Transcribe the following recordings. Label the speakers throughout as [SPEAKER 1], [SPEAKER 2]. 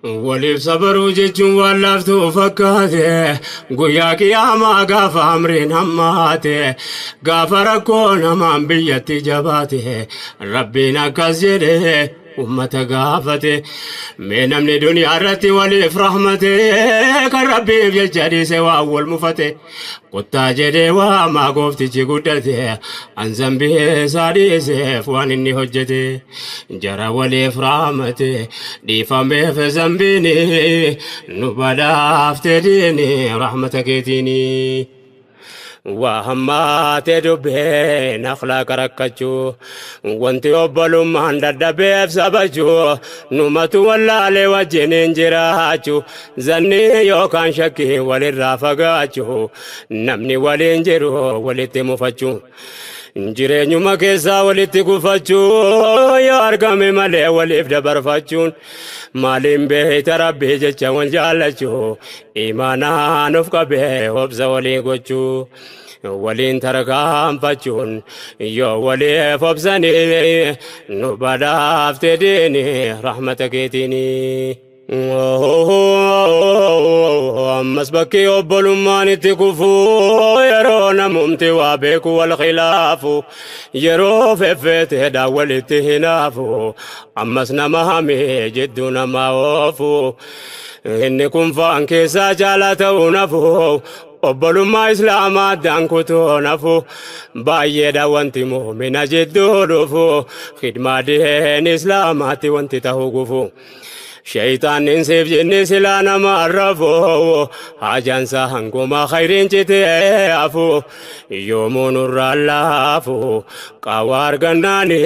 [SPEAKER 1] Waliif sabaruu jechuun waan laaftuu fakkaate, guyyaa qiyaamaa gaafa amriin hammaate, gaafa rakkoo namaan biyyatti jabaate, Rabbiin akkas jedhee ummata gaafate. Mee namni duniyaa irratti waliif rahmate, kan Rabbiif jecha dhiise waan wal mufate, kottaa jedhee waamaa gooftichi guddate, an zambii isaa dhiiseef waan inni hojjete. Jara waliif rahmate dhiifameef zambiini, nu badhaafte diini rahmata keetiini. Waa hammaate dubbeen akhlaaqa rakkachuu, wanti obbolummaan dadhabeef sabachuu, numatu wallaalee wajjiniin jiraachuu, zannii yookaan shakkii walirraa fagaachuu, namni waliin jiru walitti mufachuu, jireenyuma keessaa walitti gufachuu, yoo argame malee waliif dabarfachuun, maaliin beeyta Rabbii jecha wal jaallachuu, imaanaan of qabee obsa walii gochuu, waliin tarkaanfachuun yoo waliif obsanii, nu badhaafte diini rahmata keetiini. Ammas bakki obbolummaan itti kufu, yeroo namumti waa beeku wal khilaafu, yeroo feffeeteedhaan walitti hinaafu, ammas nama hamee jidduu namaa oofu. Inni kun faan keessaa jaalaa ta'uu nafu, obbolummaa islaamaa addaan kutuu nafu, baay'eedha wanti muumina jidduu dhufu, khidmaa diin islaamaatti wanti ta'uu gufu. Shayxaannin siif jinni silaa nama arrafu, haajaansa hanguma khayriin citee hafu, yoomuu nurraa laafu, qaawwa argannaani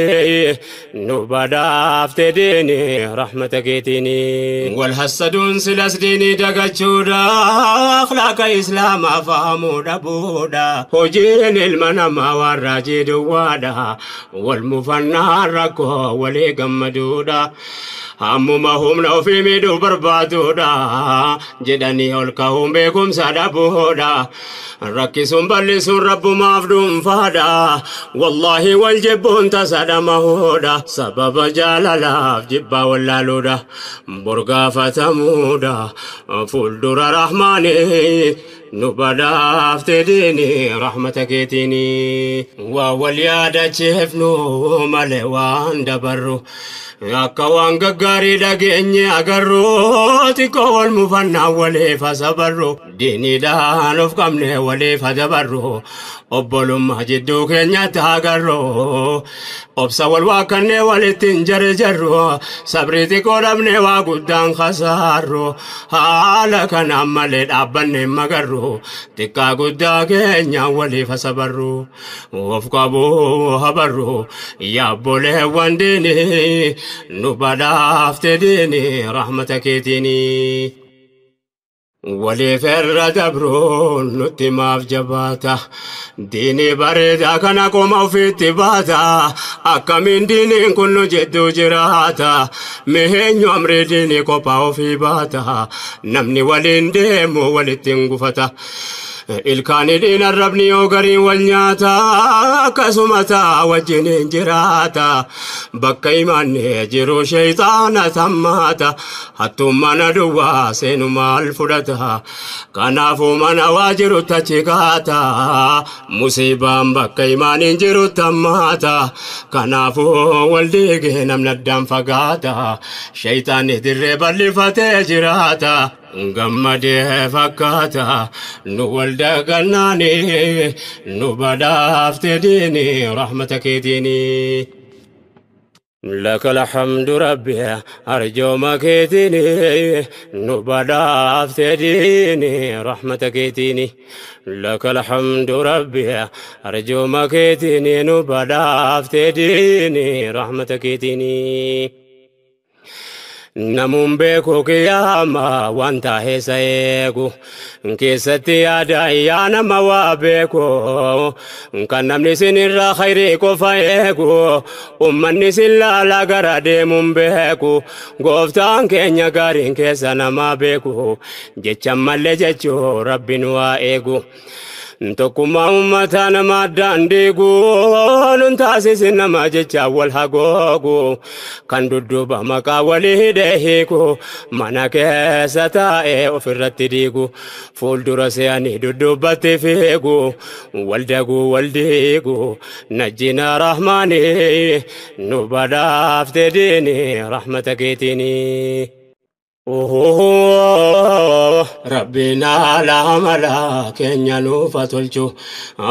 [SPEAKER 1] nu badhaafte diini rahmata keetiini. Wal hassaduun silas diinii dagachuudha, akhlaaqa islaamaa fahamuu dhabuudha, hojiin ilma namaa waan raajii duwwaadha, wal mufannaan rakkoo walii gammaduudha. Hammuma humna ofii miidhuu barbaaduudha, jedhanii ol ka'uun beekumsa dhabuudha. Rakkisuun bal'isuun rabbumaaf dhuunfaadha. Wallaahi wal jibbuun tasa dhamahuudha. Sababa jaalalaaf jibbaa wallaaluudha. Borgaafatamuudha. Fuuldura rahmaanii nu badhaafte diini rahmata keetiini. Waa wal yaadachiifnu malee waan dabarru. Akka waan gaggaarii dhageenye agarru, xiqqoo wal mufannaa waliif asabarru, diiniidhaan of qabne waliif adabarru, obbolummaa jidduu keenyatti agarru, obsa wal waakkannee walitti hin jarjarru, sabrii xiqqoo dhabne waa guddaan kasaarru, haala kanaan malee dhaabbanne hin magarru, xiqqaa guddaa keenya waliif asabarru, of qabuu habarru, yaabboleewwan diinii nu badhaafte diini rahmata keetiini. Waliif irra dabruun nutti maaf jabaata? Diinii bareedaa kana qoma ofiitti baata. Akkamiin diiniin kun nu jidduu jiraata? Miheenyu amrii diinii kophaa ofii baata? Namni waliin deemu walitti hin gufata. Ilkaani dhiin arrabni yoo gariin wal nyaata, akkasuma ta'a wajjin hin jiraata. Bakka imaanni jiru sheeyxaana tammaata. Hattuun mana duwwaa seenu maal fudhata? Kanaafuu mana waa jiru tachi kaata. Musiibaan bakka imaaniin jiru tammaata. Kanaafuu wal diigee namni addaan fagaata. Sheeyxaanni dirree bal'ifatee jiraata. Gammadee fakkaata nu wal dagannaani, nu badhaafte diini rahmata keetiini. لك الحمد ربي أرجو ما كيتيني، nu badhaafte diini rahmata keetiini. لك الحمد ربي أرجو ما keetiini, nu badhaafte diini rahmata keetiini. Namuun beeku qiyyaama waan taa'ee isa eegu keessatti yaada, yaa nama waa beeku, kan namni isin irraa khayrii qofa eegu, ummanni isin laalaa gara deemuun beeku, gooftaan keenya gaariin keessa namaa beeku, jecha mallee jechuu Rabbiin waa eegu. Tokkummaa uummataa nama addaan diigu nun taasisin nama jecha wal hagoogu kan dudduuba maqaa walii hidhee hiiku mana keessa taa'ee ofirratti diigu fuuldura se'anii dudduubatti fiigu wal daguu wal diigu najjina rahmaanii nu badhaafte diini rahmata keetiini. Rabbina la mala keenya nuuf haa tolchu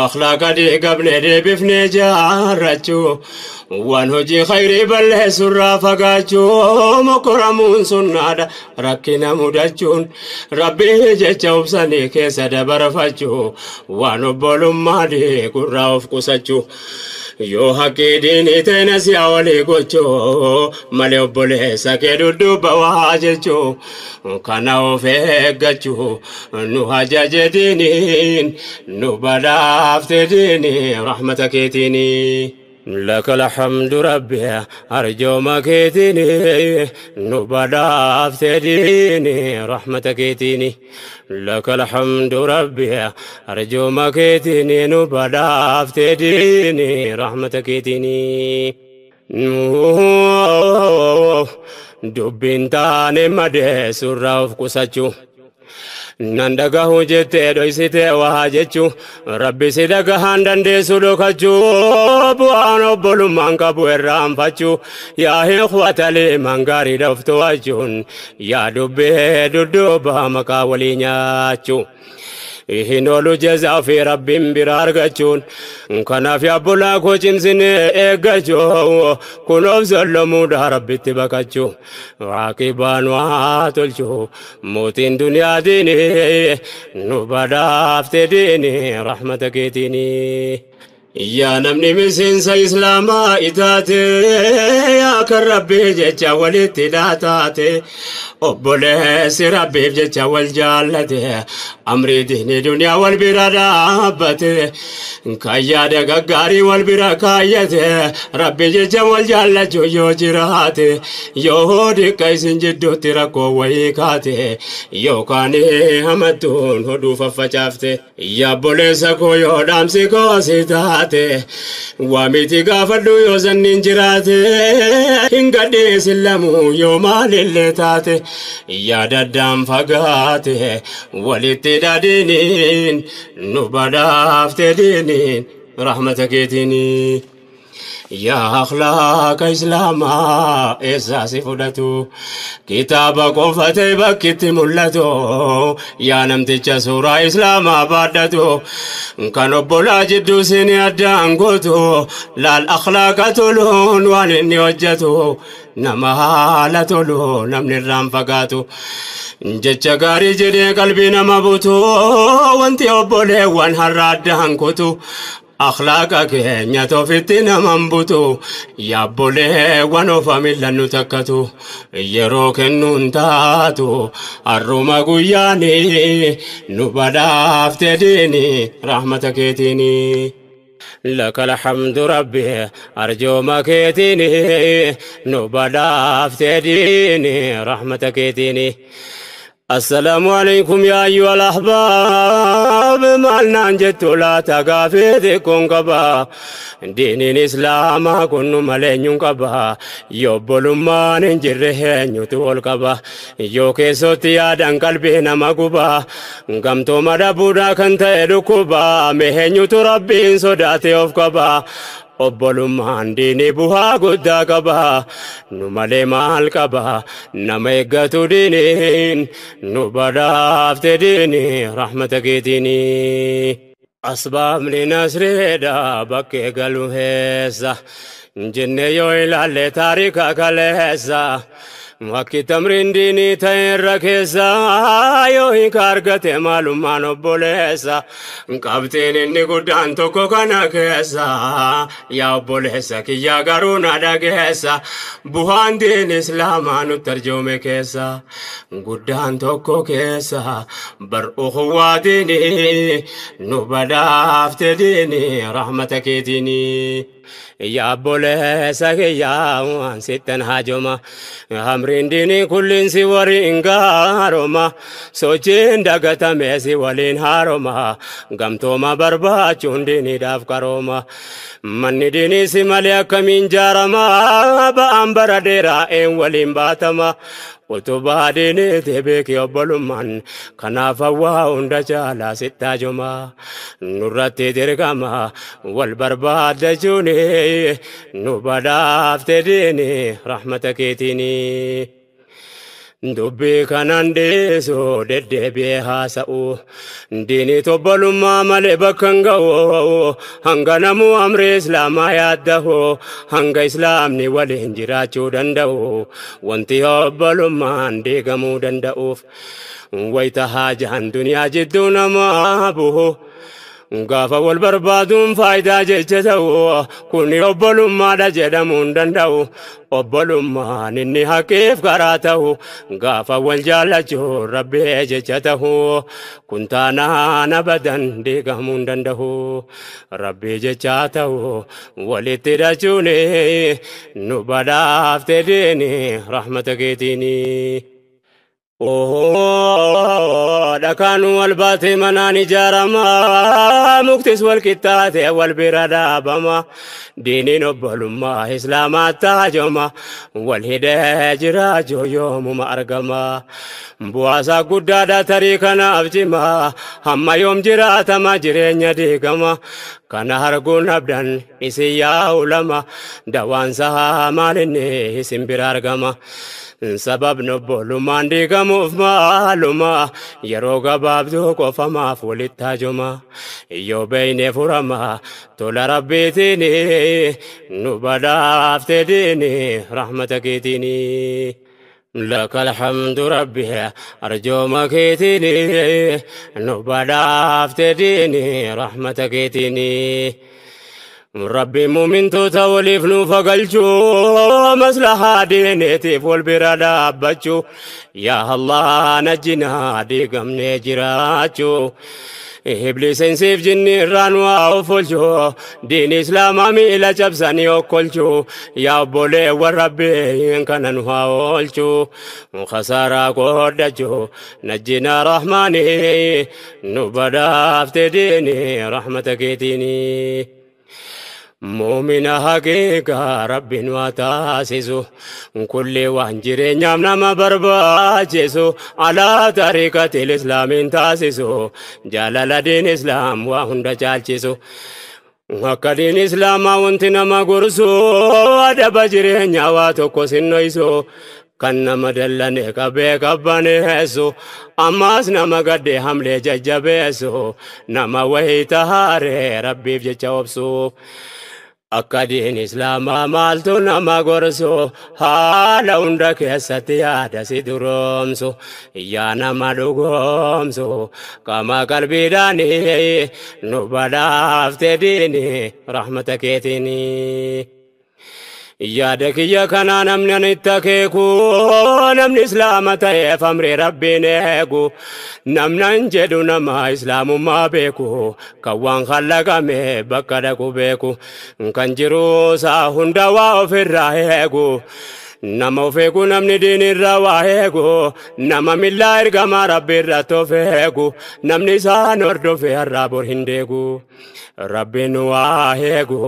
[SPEAKER 1] akhlaaqa diigabne deebifnee jaarrachuu waan hojii khayrii balleessurraa fagaachuu mokoramuun sunnaadha rakkina mudachuun rabbii jecha obsanii keessa dabarfachuu waan obbolummaa diigurraa of qusachuu yoo haqqii diinii ta'e nasiyaa walii gochuu malee obboleessa kee dudduuba waa jechuu kana of eeggachuu nu ajaje diiniin nu badhaafte diinii rahmata keetiinii. لك الحمد ربي أرجو مكيتني نبدا ديني رحمتك تيني لك الحمد ربي أرجو مكيتني نبدا ديني رحمتك تيني دبين تاني مدي سراف قساتشو nan dhagahu jettee dhoysitee waa jechuu rabbi si dhagahaan dandeessu dhokachuu bu'aan obbolummaan qabu irraanfachuu yaa ikhwata liimaan gaarii dhoftu wachuun yaa dubbee dudduuba maqaa walii nyaachuu. Hin oolu jazaa fi rabbiin bira argachuun kanaaf yaabbolaa koo cimsinee eeggachuu kunoof sollomuudha rabbitti baqachuu waaqibaan waa tolchuu mootiin duniyaa diinii nu badhaafte diinii rahmata keetiinii. Yaa namni miseensa islaamaa itaate yaa kan rabbii jecha walitti dhaataate obboleessi rabbiif jecha wal jaallate amrii diinii duniyaa wal bira dhaabbate kan yaada gaggaarii wal bira kaayyate rabbi jecha wal jaallachuu yoo jiraate yoo diqqa isin jidduutti rakkoo wayii kaate yookaan hamattuun hodhuu faffacaafte yaa obboleessa koo yoo dhaamsi koo si taate. Waamiti gaafadhu yoo sanniin jiraate hin gadhiisin lamuu yoo maalillee taate yaada addaan fagaate walitti dhadhiiniin nu badhaafte diiniin rahmata keetiinii. Yaa akhlaaqa islaamaa eessaa si fudhatu kitaaba qofa ta'e bakkitti mul'atu yaa namticha suuraa islaamaa baadhatu kan obbolaa jidduu siinii addaan gootu laal akhlaaqa toluun waan inni hojjetu nama haala tolu namni irraan fagaatu jecha gaarii jedhee qalbii nama butu wanti obboleewwan har'a addaan kutu. Akhlaaqa keenya ofitti naman butu yaabboleewwan ofa mil'annu takkatu yeroo kennuun taatu har'uma guyyaanii nu badhaafte diinii rahmata keetiinii. لك الحمد ربي أرجو مكيتني نبدا ديني رحمتك ديني. السلام عليكم يا أيها الأحباب، مالنا جت لا تقافيتكم قبا دين الإسلام كن ملين قبا يبل ما ننجره نتول قبا يوكي صوتي آدم قلبي نمقبا قمت مدبودا كنت ركوبا مهن تربين صداتي أوف قبا obbolummaan diinii bu'aa guddaa qaba, nu malee maal qaba, nama eeggatu diiniin nu badhaafte diinii rahmata keetiini. Asbaabni nasreedha bakkee galu heessa, jennee yoo ilaalle taarika kaleessa. Wakki tamriin diinii ta'e irra keessa yoo hiika argate maalummaan obboleessa. Qabxiin inni guddaan tokko kana keessa yaa obboleessa kiyyaa garuu na dhageessa. Bu'aan diin islaamaa nutti arjoome keessa guddaan tokko keessa bar ukhuwaa diinii nu badhaafte diinii rahmata keetiinii. Yaa obboleessa kiyyaa waan sittan haajoma. Amriin diinii kulliin si wariin gaaroma sochiin dagatamee si waliin haaroma gamtooma barbaachuun diiniidhaaf qarooma manni diinii si malee akkamiin jaarama ba'aan bara dheeraa een waliin baatama utubaa diiniiti beeki obbolummaan kanaaf hawwaa hunda caalaa sittaajuma nurratti dirqama wal barbaaddachuuni nu badhaafte diini rahmata keetiini. Dubbii kanan dhiisu deddeebi'ee haasa'u diinii obbolummaa malee bakka hin ga'u hanga namuu amri islaamaa yaaddahu hanga islaamni waliin jiraachuu danda'u wanti obbolummaan diigamuu danda'uuf wayita haajaan duniyaa jidduu namaa bu'u. Gaafa wal barbaaduun faayidaa jecha ta'u kuni obbolummaadha jedhamuu hin danda'u obbolummaan inni haqiif karaa ta'u gaafa wal jaallachuu rabbee jecha ta'u kun taanaan abadan diigamuu hin danda'u rabbii jecha ta'u walitti hidhachuun nu badhaafte diini rahmata keetiini. Dhakaan wal baatee manaan ijaarama muktis wal qixxaatee wal bira dhaabama diiniin obbolummaa islaamaa taajoma wal hidhee jiraachuu yoomuma argama bu'aasaa guddaadha tarii kanaaf cima hamma yoom jiraatama jireenya diigama kana arguun abdan isin yaa ulama dawaansaa maalinni isin bira argama. Sababni obbolummaan diigamuuf maaluma yeroo gabaabduu qofamaaf walitti hajuma yoo beeyne furama tola rabbiitiin nu badhaafte diini rahmata keetiin. لك الحمد ربي أرجو مكيتني نبدا افتديني رحمتك تيني ربي مؤمن توليف نوفقلشو مصلحة دينتي والبرادة بچو يا الله نجنا ديقم نجراتشو إبليس سيف جني رانوا وفلشو دين إسلام ميلا جبساني وكلشو يا بولي والربي إن كان نهاولشو خسارة قدشو نجينا رحماني نبدا افتديني رحمتك ديني مؤمن حقيقة رب وتاسسو كل وانجر نعم ما برباجسو على طريقة الإسلام تاسسو جلال دين إسلام وهند جالجسو وكدين إسلام وانتنا ما قرسو أدب جرين واتوكو سنويسو kan nama dallane qabee qabbaneessu ammaas nama gadde hamlee jajjabeessu nama wayii tahaaree rabbiif jecha obsu akka diin islaamaa maaltu nama gorsu haala hunda keessatti yaada si duroomsu yaa nama dhugoomsu qaama qalbiidhaanii nu badhaafte diini rahmata keetiinii. Yaada kiyya kanaa namni ani itti akeeku namni islaama ta'eef amri rabbiin eegu namni an jedhu nama islaamummaa beeku kan waan khallaqame bakka dhaqu beeku kan jiruusaa hunda waa ofirraa eegu nama of eegu namni diinirraa waa eegu nama millaa ergamaa rabbiirratti of eegu namni isaan hordofe har'aa bor hin deegu rabbiin waa eegu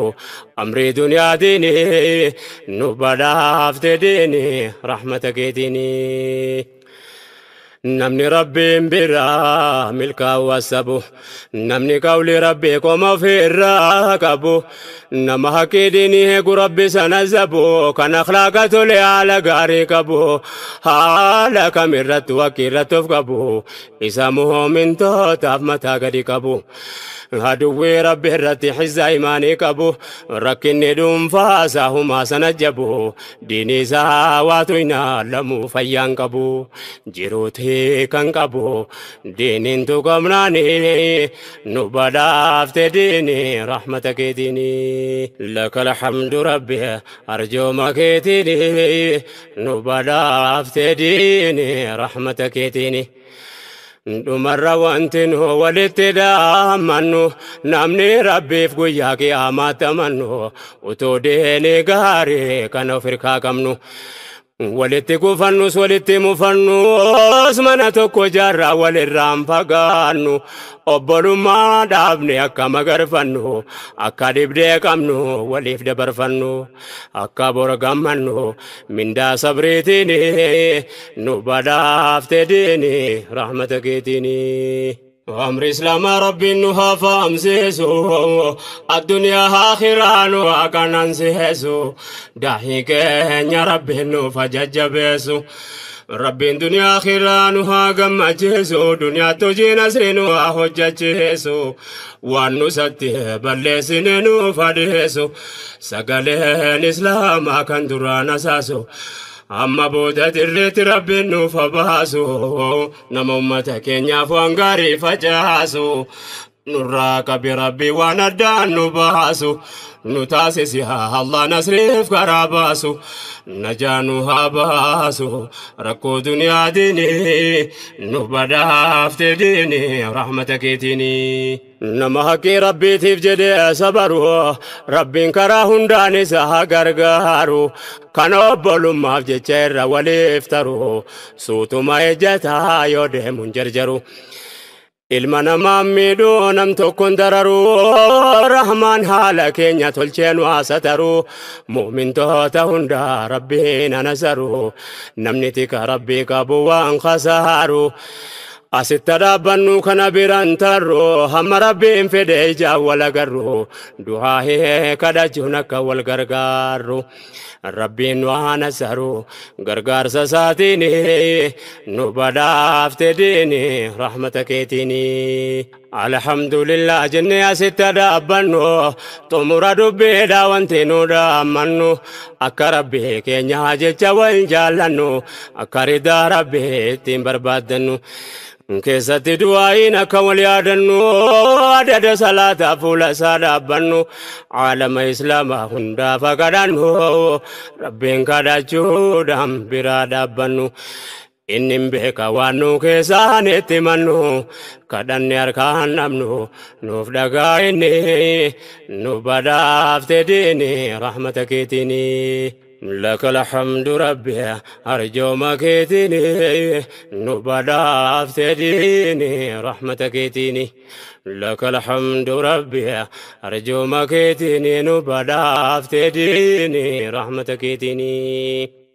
[SPEAKER 1] amrii duniyaatiin nu badhaafte diini rahmata keetiini. Namni rabbiin biraa milkaa'uu sabu namni qawli rabbii qoma ofirraa qabu nama haqqii diinii eegu rabbi sana zabu kan akhlaaqa tole haala gaarii qabu haala kamirratti wakkiirratti of qabu isa mu'mintootaaf mataa gadi qabu aduwwii rabbi irratti xizza imaanii qabu rakkinni dhuunfaasaa humaa sana jabu diinii isaa waatu hin alamu fayyaan qabu jiruuti kan qabu diiniin tuqamnaani nu badhaafte diini rahmata keetiini laka alhamdu rabbi arjooma keetiini nu badhaafte diini rahmata keetiini. Dhumarra wanti nu walitti dhaamannu namni rabbiif guyyaa qiyaamaatti amannu utuu diinii gaarii kan of hirkaa qabnu. Walitti kufannus walitti mufannus mana tokko jaarraa walirraan fagaannu obbolummaa dhaabne akka magarfannu akka dhibdee qabnu waliif dabarfannu akka bor gammannu mindaa sabriitiin nu badhaafte diini rahmata keetiin. أمر إسلام ربي نها فامسيسو الدنيا آخرة نها كننسيسو داهي كenya ربي نوفا ججبيسو ربي الدنيا آخرة نها قمجيسو دنيا تجي نسري نها حججيسو وانو ستي بلسين نوفا ديسو سقلين إسلام كان درانا ساسو amma booda dirreetti rabbiin nuuf baasu nama ummata keenyaaf waan gaarii facaasu nurraa qabi rabbi waan addaan nu baasu nu taasisi haa Allah nasriif karaa baasu najaa nu haa baasu rakkoo duniyaatiin nu badhaafte diini rahmata keetiini. Nama haqqii rabbiitiif jedhee sabaru rabbiin karaa hundaan isa haa gargaaru kan obbolummaaf jecha irra waliif taru suutuma ejjataa yoo deemuun jarjaru. Ilma namaa miidhuu nam tokkoon dararu rahmaan haala keenya tolchee nu haasataru mu'mintoota hundaa rabbiin anasaru namni tika rabbii qabu waan khasaaru. Asitti dhaabbannu kana biraan tarru hamma rabbiin fedhe ijaan wal agarru du'aa kadhachuun akka wal gargaarru rabbiin nu haa nasaru gargaarsa isaatiin nu badhaafte diini rahmata keetiin. Alhamdulillah jennee asitti dhaabbannu xumura dubbiidha wanti nu dhaammannu akka rabbii keenya jecha wal jaallannu akka ridaa rabbii ittiin barbaaddannu. Keessatti du'aayin akka wal yaadannu adada salaataa fuula isaa dhaabbannu aalama islaamaa hundaaf kadhannu rabbiin kadhachuudhaan biraa dhaabbannu. Inni beeka waan nu keessaan itti mannu kadhanne harkaan dhabnu nuuf dhagaa inni nu badhaafte diini rahmata keetiini. لك الحمد ربي أرجو مكيتني نبدا افتديني رحمتك تيني لك الحمد ربي أرجو مكيتني نبدا افتديني رحمتك تيني.